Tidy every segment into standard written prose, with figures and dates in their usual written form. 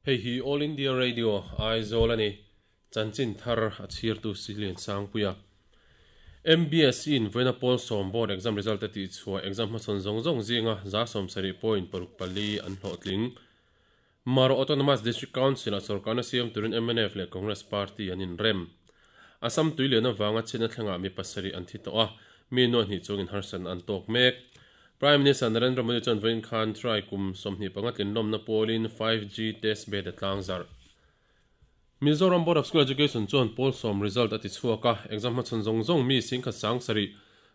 Hei hi All India Radio, Aizawl a ni. Chanchin thar a chhirtu Silian Sangpuia. MBSE in vawiina pawl sawm board exam result a tihchhuah exam hmasawn zawng zawng zinga 70.64 an hlawhtling. Maro Autonomous District Council-ah sorkarna siam turin mnf leh Congress party an inrem. Assam tuilian avanga chhiatna thlengah mi pasarih an thi tawh a, mi nuaihnih chungin harsatna an tawk mek. Prime Minister Narendra Modi chuan vawiin khan try kum 25 tlinlawmna pawlin 5G test bed a tlangzarh. Mizoram Board of School Education chuan pawl sawm result a ti chhuak a, exam hmachhawn zawng zawng mi singkhat sang sarih,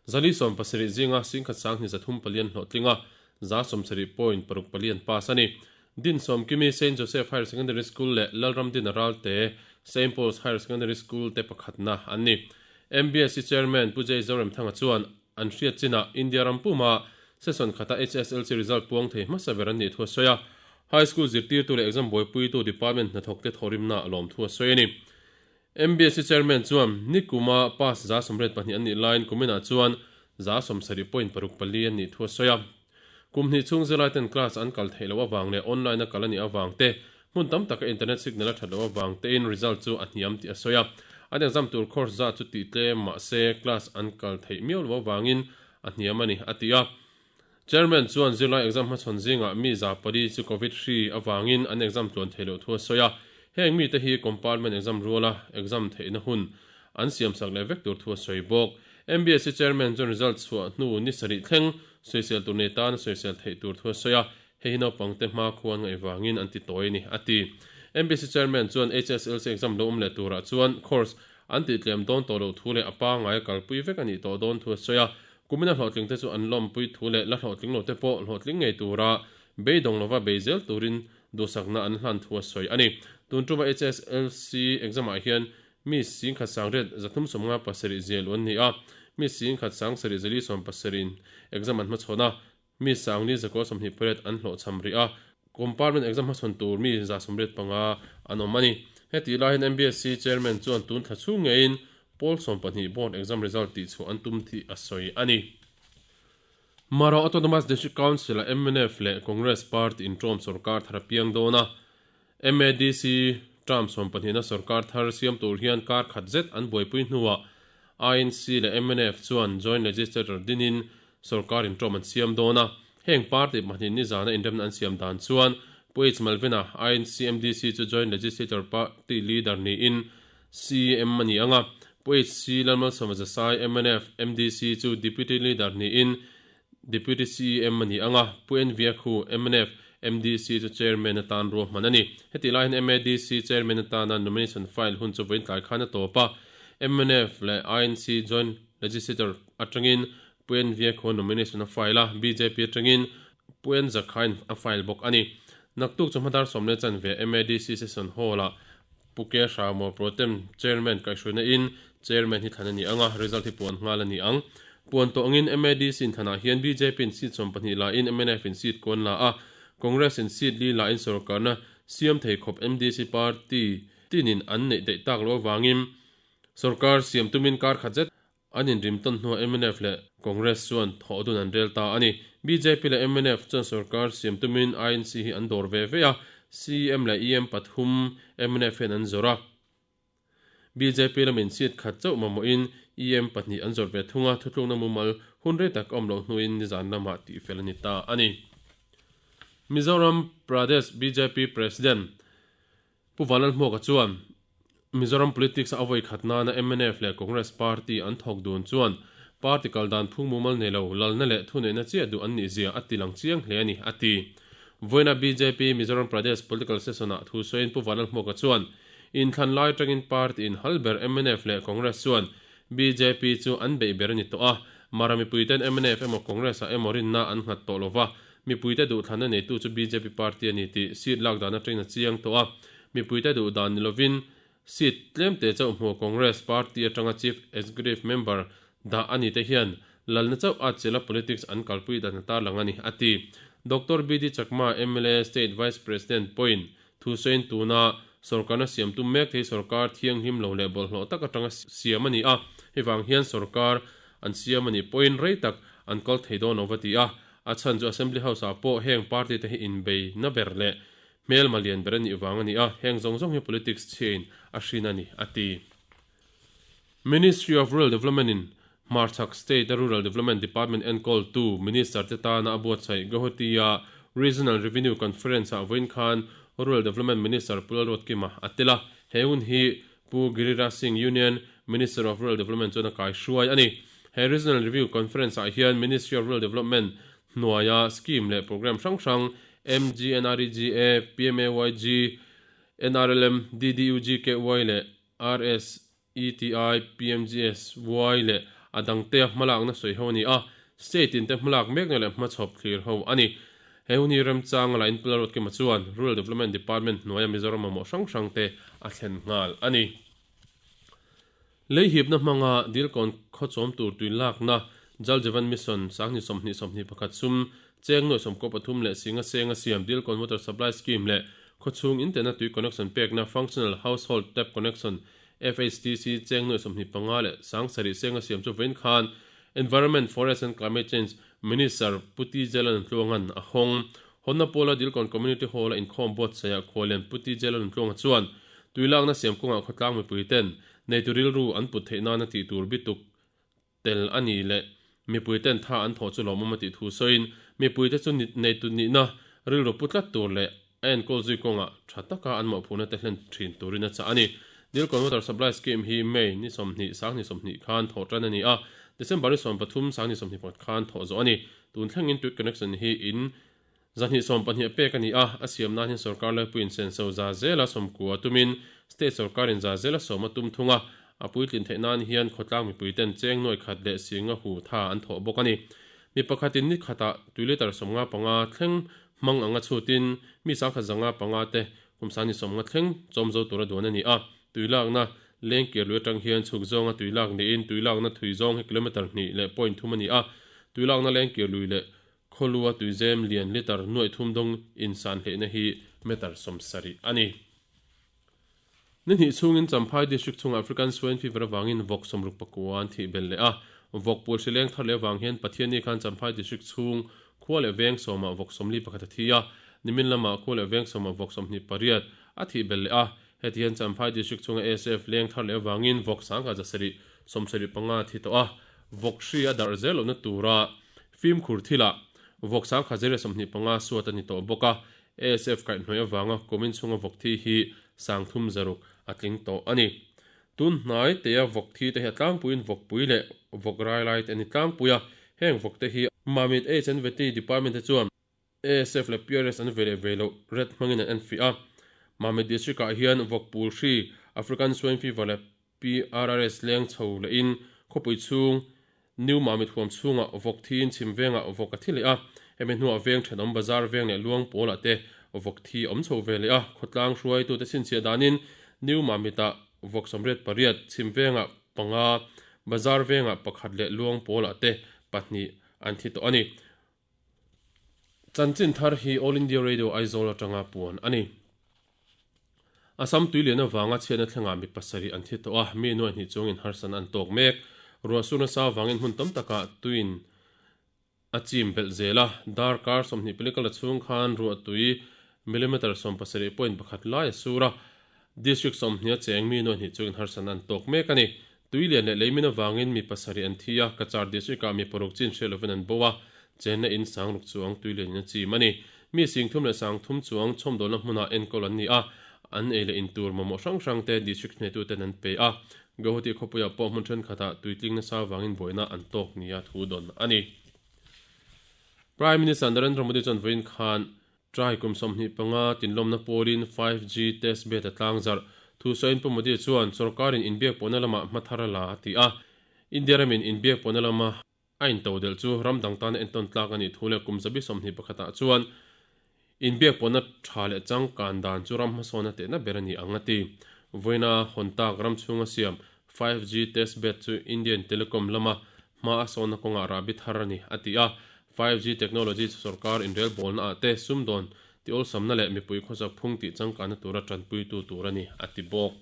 zali sawm pasarih zinga singkhat sang hnih zathum palian hlawhtling a, 70.6 an pass a ni. Din Sawmkimi Saint Joseph Higher Secondary School leh Lalramdina Ralte Saint Paul's Higher Secondary School te pakhatna an ni. MBSE Chairman Pu Jay Zoremthanga chuan an hriat chinah India ram puma session khata HSLC result puang thei hmasa ber an nih thu a sawi a. High School zirtirtu leh exam buaipuitu department hnathawkte thawhrimna a lawm thu a sawi a ni. MBSE Chairman chuan nikuma pass 82 an nih laiin kuminah chuan 70.64 an nih thu a sawi a. Kum hnih chhung zirlai ten class an kal theih loh avang leh online a kal a nih avang te, hmun tam taka internet signal a that loh avang tein result chu a hniam tih a sawi a. An exam tur course zat chu tih tlem mah se class an kal theih miau loh avangin a hniam a ni, a ti a. Chairman chuan zirlai exam hmachhawn zingah mi 400 chu Covid hri avangin an exam tluan theih loh thu a sawi a. Heng mite hi compartment exam ruala exam theihna hun an siamsak leh vek tur thu a sawi bawk. MBSE Chairman chuan result chhuah hnu ni sarih thleng sawisel tur nei tan sawisel theih tur thu a sawi a, hei hi naupangte hma khuan ngaih vangin an ti tawi a ni, a ti. MBSE Chairman chuan HSLC exam lo awm leh turah chuan course an tih tlem dawn tawh loh thu leh a pangngai a kalpui vek a nih tawh dawn thu a sawi a, kumina hlawhtlingte chu an lawmpui thu leh la hlawhtling lote pawh hlawhtling ngei tura beidawng lova bei zel turin duhsakna an hlan thu a sawi a ni. Tun tuma HSLC exam-ah hian Mi singkhat sangriat 357 zial an ni a, mi singkhat sangsarih zali sawmpasarih in exam an hmachhawn a, mi sangli zakua sawmhnih pariat an hlawhchham rih a, compartment exam hmachhawn tur mi 85 an awm a ni. Hetih lai hian MBSE Chairman chuan tun thla chhung ngeiin pawl 12 board exam result tihchhuah an tum tih a sawi a ni. Mara Autonomous District Council-a mnf leh Congress party inṭawm sorkar thar a piang dawn a, MADC term sawmpahnihna sorkar thar siam tur hian kar khat zet an buaipui hnuah INC leh mnf chuan Joint Legislature dinin sorkar inṭawm an siam dawn a. Heng party pahnih nizana inremna an siam dan chuan Pu H Malvina, INC MDC chu Joint Legislature party leader niin CM a ni ang a, Pu HC Lalmalsawma Zasai, mnf MDC chu Deputy Leader niin Deputy CEM a ni ang a, Pu NV Akhu, mnf, MDC chu Chairman atan ruahman a ni. Hetih lai hian MADC Chairman atana nomination file hun chu vawiin tlai khan a tawp a, mnf leh INC Joint Legislature atangin Pu NV Akhu nomination a file a, bjp atangin Pu N Zakhain a file bawk a ni. Naktuk chu hmadar sawm leh chanve MADC Session Hall-ah Pu K Hramo Protem Chairman kaihhruaina in Chairman hi thlan a ni ang a, result hi puan nghal a ni ang. Puan tawh angin MADC in thlanah hian bjp in seat 12 la in mnf in seat kuan la a, Congress in seat li la in sorkarna siam thei khawp MDC party tinin an neih daih tak loh avangin sorkar siam tumin kar khat zet an inrim tawn hnuah mnf leh Congress chuan thawh dun an rel ta a ni. Bjp leh mnf chuan sorkar siam tumin INC hi an dawr ve ve a, CM leh EM pathum mnf hian an zawrh a. Bjp lamin seat khat chauh mamawhin EM pahnih an zawrh ve thung a, thutlukna mumal hun rei tak a awm loh hnuin nizan lamah tihfel a ni ta a ni. Mizoram Pradesh bjp President Pu Vanlalhmuaka chuan Mizoram politics a vawi khat nana mnf leh Congress party an thawk dun chuan party kal dan phung mumal nei lo lalna leh thuneihna chiah duh an nih zia a ti lang chiang hle a ni, a ti. Vawiina bjp Mizoram Pradesh Political Session-ah thu sawiin Pu Vanlalhmuaka chuan inthlan lai atangin party in hal ber mnf leh Congress chuan bjp chu an beih ber a ni tawh a, Mara mipuiten mnf emaw Congress-ah emaw rinna an nghat tawh lova, Mipuite duhthlanna neitu chu bjp party a ni tih seat lak dan atangin a chiang tawh a. Mipuite duh dan ni lovin seat tlemte chauh hmuh Congress party atanga Chief Executive Member dah a ni te hian lalna chauh a chela politics an kalpui dan a tarlang a ni, a ti. Doctor BD Chakma, mla State Vice President pawhin thu sawiin tuna sorkarna siam tum mek thei sorkar thianghlim lo leh bawlhhlawh tak atanga siam a ni a, hei vang hian sorkar an siam a nih pawhin rei tak an kal thei dawn lo va ti a. A chhan chu Assembly House ah pawh heng party te hi inbei na ber leh Hmelma lian ber a nih vang a ni a, heng zawng zawng hi politics chhiain a hrin a ni, a ti. Ministry of Rural Development in Hmarchhak State a Rural Development Department enkawltu Minister te tana a buatsaih Guwahati-a Regional Revenue Conference-ah vawiin khan Rural Development Minister Pu Lalruatkima a tel a, he hun hi Pu Giriraj Singh Union Minister of Rural Development chuan a kaihruai a ni. He Regional Review Conference-ah hian Ministry of Rural Development hnuaia scheme leh programme hrang hrang MGNREGA, PMAYG, NRLM, DDUGKY leh RSETI, PMGSY leh a dangtea hmalakna sawi ho a ni a, state in te hmalak mekna leh hmachhawp thlir ho a ni. He hun hi remchanga la inpula Ruatkima chuan Rural Development Department hnuaia Mizoram mamawh hrang hrang te a thlen nghal a ni. Lei hipna hmanga Dilkawn khaw chawm tur tui lakna Jal Jeevan Mission Sangni 20 21 sum cheng nuaih 13 leh singa senga siam Dilkawn Water Supply Scheme leh khawchhung intena tui connection pekna Functional Household Tap Connection FHTC cheng nuaih 25 leh 7,000 senga siam chu vawiin khan Environment, Forest and Climate Change Minister Pu T Jalal Tluanga'n a hawng. Hawnna pawla Dilkawn Community Hall-a inkhawm buatsaihah khualian Pu T Jalal Tluanga chuan tui lakna siam kawngah khawtlang mipuiten Neitu rilru an put theih nana tih tur bituk tel a ni leh mipuiten tha an thawh chu lawmawm a tih thu sawiin, mipuite chu neitu nihna rilru pu tlat tur leh a enkawl zui kawngah tha taka an mawhphurhna te hlen thin turin a chah a ni. Dilkawn Water Supply Scheme hi May ni 20, 2020 khan thawh tan a ni a, December ni 13, 2021 khan thawh zawh a ni. Tun thlengin tui connection hi in 212 a pek a ni a, a siam nan hian sorkar laipuiin senso za zela sawmkua tumin state sorkarin za zela sawm a tum thung a, a puitlin theih nan hian khawtlang mipuiten cheng nuai khat leh singa hu tha an thawh bawk a ni. Mi pakhatin ni khatah tui litre 55 thleng hmang anga chhutin mi 1055 te kum 30 thleng chawm zo tura duan a ni a, tui lakna lengkir lui atang hian chhuk zawnga tui lak niin tui lakna thui zawng hi kilometre hnih leh point thum a ni a, tui lakna lengkir lui leh Khawlua tuizem lian litre nuaih thum dawng insan hleihna hi meter 70 a ni. Ni hnih chhungin Champhai District chhungah African Swine Fever avangin vawk 64 an thih belh leh a. Vawk pul hri leng thar leh avang hian Pathianni khan Champhai District chhung khua leh veng sawmah vawk 41 a thi a, nimin lamah khua leh veng sawmah vawk 28 a thih belh leh a. Heti hian Champhai District chhunga ASF leng thar leh avangin vawk 1775 a thi tawh a, vawk hri a darh zel lohna tura Fimkhur thilah vawk 1025 suat a ni tawh bawk a, ASF kaihhnawih avanga kumin chhunga vawk thi hi 3600 a tling tawh a ni. Tun hnai tea vawk thi te hi a tlangpuiin vawkpui leh vawk rai lai te a ni tlangpui a, heng vawk te hi Mamit H&Vety Department te chuan ASF leh PRS an ve leh ve loh ret hmangin an enfiah a. Mamit District ah hian vawk pul hri, African Swine Fever leh PRRS leng chho lehin khawpui chhung New Mamit huam chhungah vawk thiin chhim vengah vawk a thi leh a, hemi hnuah veng thenawm bazar veng leh luang pawlah te vawk thi a awm chho ve leh a, khawtlang hruaitute chhinchhiah danin New Mamit-ah vawk 88, chhim vengah panga, bazar vengah pakhat leh luang pawlah te pahnih an thi tawh a ni. Chanchin thar hi All India Radio Aizawl atanga puan a ni. Assam tuilian avanga chhiatna thlengah mi pasarih an thi tawh a, mi nuai hnih chungin harsatna an tawk mek. Ruahsur nasa avangin hmun tam takah tuiin a chim belh zel a, darkar 20 pali kal a chhung khan ruahtui millimeter 17.1 lai a sur a, District 20 a cheng mi nuai hnih chungin harsatna an tawk mek a ni. Tuilian leh leimin avangin mi pasarih an thi a, Cachar District-ah mi paruk chin hriat lovin an bo a, chenna in 6000 chuang tuilianin a chim a ni. Mi 30,000 leh 30,000 chuang chhawmdawlna hmunah enkawl an ni a, an ei leh in tur mamawh hrang hrangte district hnehtuten an pe a. Guwahati khawpuiah pawh hmun thenkhatah tuitling nasa avangin buaina an tawk nia thu dawn a ni. Prime Minister Narendra Modi chuan vawiin khan Trai kum 25 tinlawmna pawlin 5G test bed a tlangzarh. Thusawiin Pu Modi chuan sorkarin inbiak pawhna lamah hma thar a la a ti a. India ramin inbiak pawhna lama a intodelh chu ram dang tana entawn tlak a nih thu leh kum zabi 21 ah chuan inbiak pawhna tha leh changkan dan chu ram hmasawn a tehna ber a ni ang a ti. Vawiina hawn tak ram chhunga siam 5G test bed chu Indian Telecom lama hma a sawnna kawngah rahbi thar a ni a ti a. 5G technology chu sorkar inrelbawlna ah te sumdawn ti awlsamna leh mipui khawsak phung tih changkanna tura tanpuitu tur a ni, a ti bawk.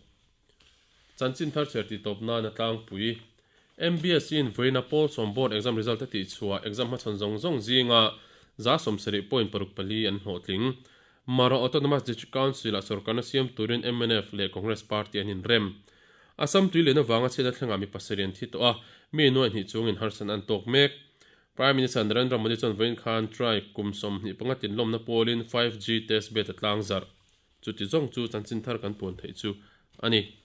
Chanchin thar chher tih tawp nan a tlangpui. MBSE in vawiina pawl sawm board exam result a tih chhuah exam hmachhawn zawng zawng zinga 70.64 an hlawhtling. Mara Autonomous District Council-ah sorkarna siam turin mnf leh Congress party an inrem. Assam tui lian avanga chhiatna thlengah mi pasarih an thi tawh a, mi nuaih hnih chungin harsatna an tawk mek. Prime Minister Narendra Modi chuan vawiin khan try kum 25 tinlawmna pawlin 5G test bed a tlang zarh. Chuti zawng chu chanchin thar kan puan theih chu a ni.